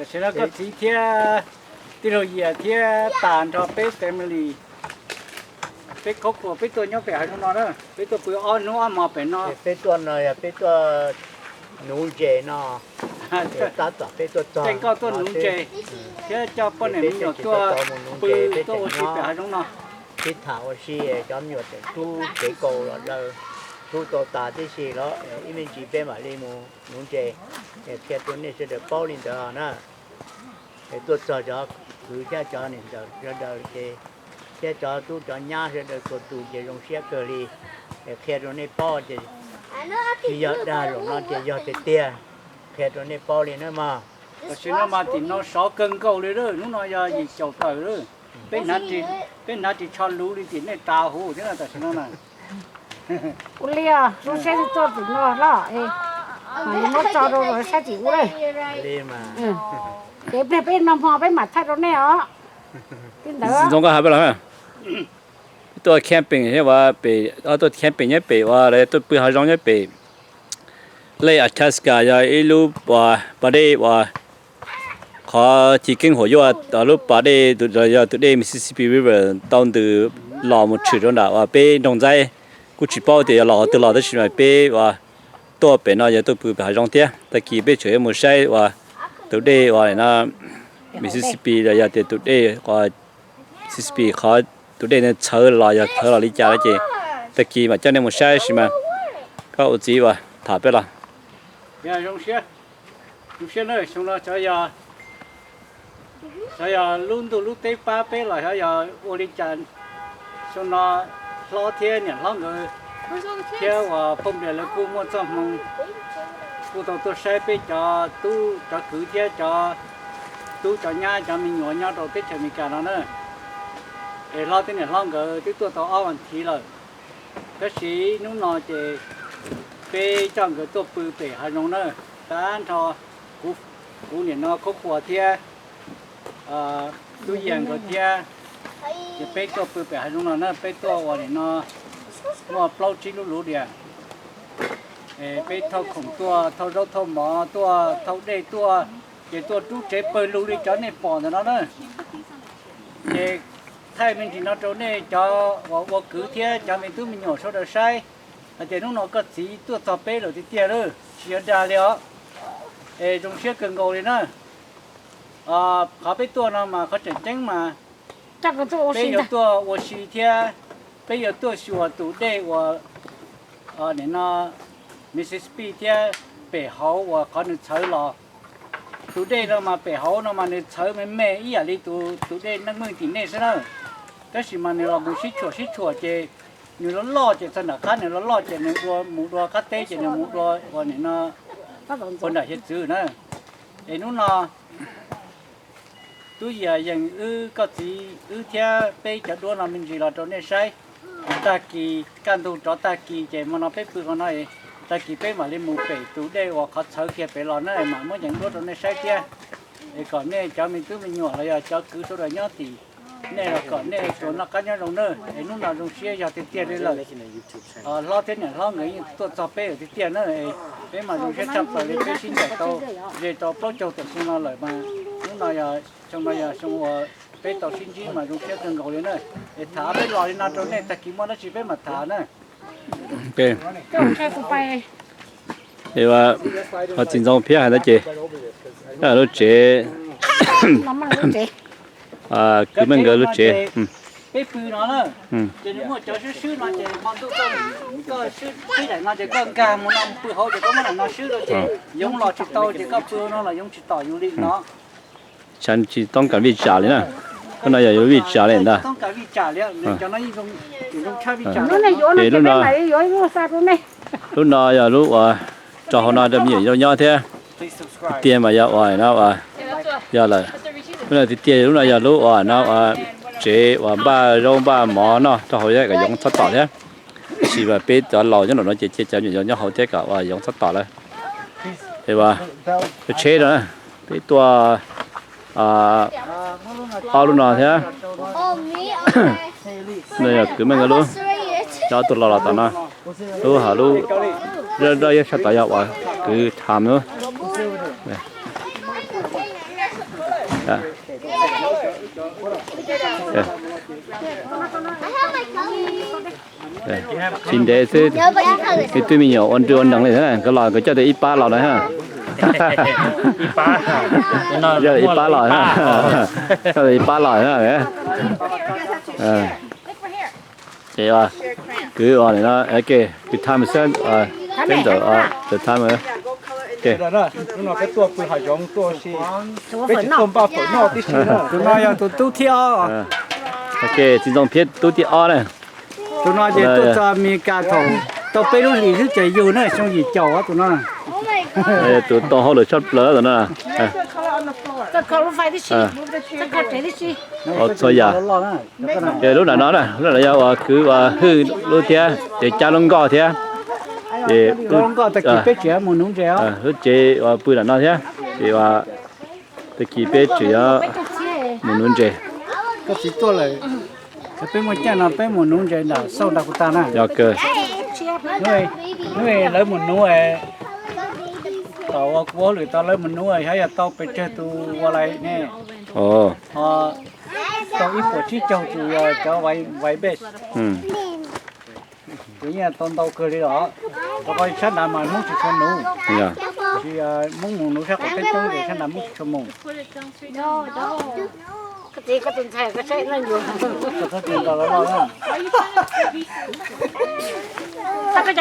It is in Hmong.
Tam sim no koj txiv thiab tij laug Yias thiab tas nrog peb family, peb khab khuas peb tuaj nyob pem hav zoov no na, peb tuaj pw ob hnub ob hmo pem no. Peb tuaj no yog peb tuaj nuv ntses no, tab tom peb tuaj txog, koj tuaj nuv ntses thiab coj poj niam me nyuam tuaj pw, tuaj ua si pem hav zoov no. Peb tham ua si, cov me nyuam tseem rub tsev kaus los daws, rub tau tas tib si los ib me ntsis peb mam li mus nuv ntses, qhia rau nej sawv daws paub li ntawd na. Tuaj txog cov kwv thiab cov niam ntxawm sawv daws ces, thiab cov tub cov nyab sawv daws txhua tus ces zoo siab kawg li. Qhia rau nej paub ces tsis yog dag zaum no ces yog tiag tiag, qhia rau nej paub li na mog. Tam sim no mas tim no sov kawg nkaus li lawm, hnub no yog yim caum tawm lawm, peb hnav ris tsho luv li tim nej tas huv thiab tam sim no na. Ua li os, zoo siab tuaj tim no los, mam li muab tso rau saib tim ub lawm. Ces pliag peb noj hmo peb mam thaij rau nej os. Li ntawd. Zoo koj hais peb los, peb tuaj camping thiab ua pem, tuaj camping nyob pem ua, tuaj pw hav zoov nyob pem Lake Itasca, yog ib lub pas dej uas qhov chiv keeb huam yuaj, lub pas dej yog tus dej Mississippi River tau ntws los mus tshwm rau nram uas peb nroog Ntxaib. Kuj tsis paub tias yog los qhov twg los tab sis mas peb uas tuaj pem no yog tuaj pw pem hav zoov thiab. Tag kis peb tseem yuav mus saib uas tus dej uas no Mississippi los yog tias tus dej uas Mississippi qhov tus dej txhawv los yog txhawv los li cas no ces tag kis mam coj nej mus saib sis mas koj ua txiv uas tham peb los. Zoo siab, zoo siab na, xyoo no xyov yog lub ntuj lub teb pab peb los xyov yog ua li cas, xyoo no hlob thiab niam hlob nkawd thiab uas phooj ywg lawv kuj muaj txoj hmoo kuj tau tuaj saib peb cov tub cov kwv thiab cov tub cov nyab cov me nyuam nyob rau teb chaws Amelikas no na. Es hlob thiab niam hlob nkawd twb tuaj tau ob vas thiv lawm, tab sis hnub no ces peb coj nkawd tuaj pw pem hav zoov na, tag nrho kuv nim no Khuab Qhuas thiab tub Yias nkawd thiab, ces peb tuaj pw pem hav zoov no na, peb tuaj ua nim no muaj plaub tsib lub luv dias. Peb thauj khoom tuaj, thauj zaub thauj mov tuaj, thauj dej tuaj, ces tuaj rub tsev pawg lug li cov nej pom ntawm no na. Ces thaij me ntsis no rau nej cov uas ua kwv thiab cov me tub me nyuam sawv daws saib hais tias hnub no koj txiv tuaj txog peb lawm tiag tiag lawm, tsis yog dag li os. Es zoo siab kawg nkaus li na. Qhov peb tuaj no mas qhov tseem ceeb mas peb yuav tuaj ua si thiab peb yuav tuaj xyuas tus dej uas nim no Mississippi thiab pem hauv uas qhov nws txhawv los. Tus dej no mas pem hauv no mas nws txhawv me me ib yam li tus dej Neej Meej tim nej xwb na. Tab sis mas nws los mus sib tshuam sib tshuam ces nws loj loj ces txog nram qab nws loj loj ces nws mus dua qab teb ces nws mus dua uas nim no puag nram hiav txwv na. Es hnub no tub Yias yees wb koj txiv wb thiab peb cov duab no me ntsis los rau nej saib. Tag kis kaj ntug rov tag kis ces hmo no peb pw qhov no, tag kis peb mam li mus pem tus dej uas qhov txhawv kiag pem los na mam muab yees duab rau nej saib thiab. Es kom nej cov me tub me nyuam los yog cov kwv sawv daws nyob tim nej los kom nej tsuas noj qab nyob zoo na. Es hnub no zoo siab yog tiag tiag li lawm. Hlob thiab niam hlob nkawd yeej tuaj txog peb lawm tiag tiag na. Peb mas zoo siab tshaj plaws li peb sib ncaim tau ze rau plaub caug tawm xyoo no lawm mas hnub no yog xyoo no yog xyoo uas peb tau sib ntsib mas zoo siab kawg nkaus li na. Es tham peb los li no rau nej, tag kis muaj dab tsi peb mam tham na. Ho txiv ntxoov phiab hais ntawd ces lub tsev, kwv Meej nkawd lub tsev. Peb pw no na, ces nws muaj cov swb swb no ces hmo ntuj koj swb daim no ces koj nkag mus no pw hauv ces koj muab daim no swb rau ces yoov los tsis tau ces koj pw no los yoov tsis tom yus li no. Tsis toob kas vij tsam li na. Lub no yog yus vij tsam li ntag. Lub no yog lub uas rau hauv no rau me nyuam yaus nyob thiab. Tiag mas yog uas no uas yog lawm. Lub no tiag tiag lub no yog lub uas no uas tsev uas npaj zaub npaj mov noj rau hauv thiab kom yoov txhob tom thiab. Tab sis mas peb cov laus nyob nram no ces cia cov me nyuam yaus nyob hauv thiab kom uas yoov txhob tom lawm. Es uas tsheb no peb tuaj ob lub no thiab. No yog kwv Meej nkawd lub, cov tuaj los los tom no. Lub hom lub dawb dawb sab tod yog uas kwv Tham lub. Tsis ntev xwb, twb me nyuam ua nrwg ua nees li thiab, koj los koj coj tau ib pab los na. Coj ib pab los, coj ib pab los na. Ces kwv ua no, kwv tham xwb, peb ntawm ntawm tham. Lub no peb tuaj pw hav zoov tuaj si, peb tsis tuaj npaj fawm noj tib si. Tus no yog tus tub thib ob. Ok, txiv ntxoo Phiab tub thib ob na. Tus no ces tuaj txog Amelikas thaum tau peb lub hlis xwb ces yug na, xyoo yim caum tus no. Tus tau hauj lwm tshaj plaws tus no. Txhua yam. Ces lub nram no na, lub nram no yog uas kwv uas Hwj lub thiab, ces Cab lub nkoj thiab. Ces lub tsev uas pw nram no thiab, ces uas tag kis peb tseem yuav mus nuv ntses. Koj txiv tuaj lawm, peb muaj caij no peb mus nuv ntses ntawm xauj nram kuv tas na. Yog kawg. Hnub lawv mus nuv, thaum uas kuv hauj lwm tau lawv mus nuv, xyov yog tau pes tsawg tus ua lais ne. Ho tau ib puas tsib caug tus yog cov vais bej. Kuv yeej tau ntau kawg li los, rau qhov sab nrad mas Hmoob tsis tshua nuv, tsis, Hmoob mus nuv sab qaum teb coob ces sab nrad Hmoob tsis tshua mus.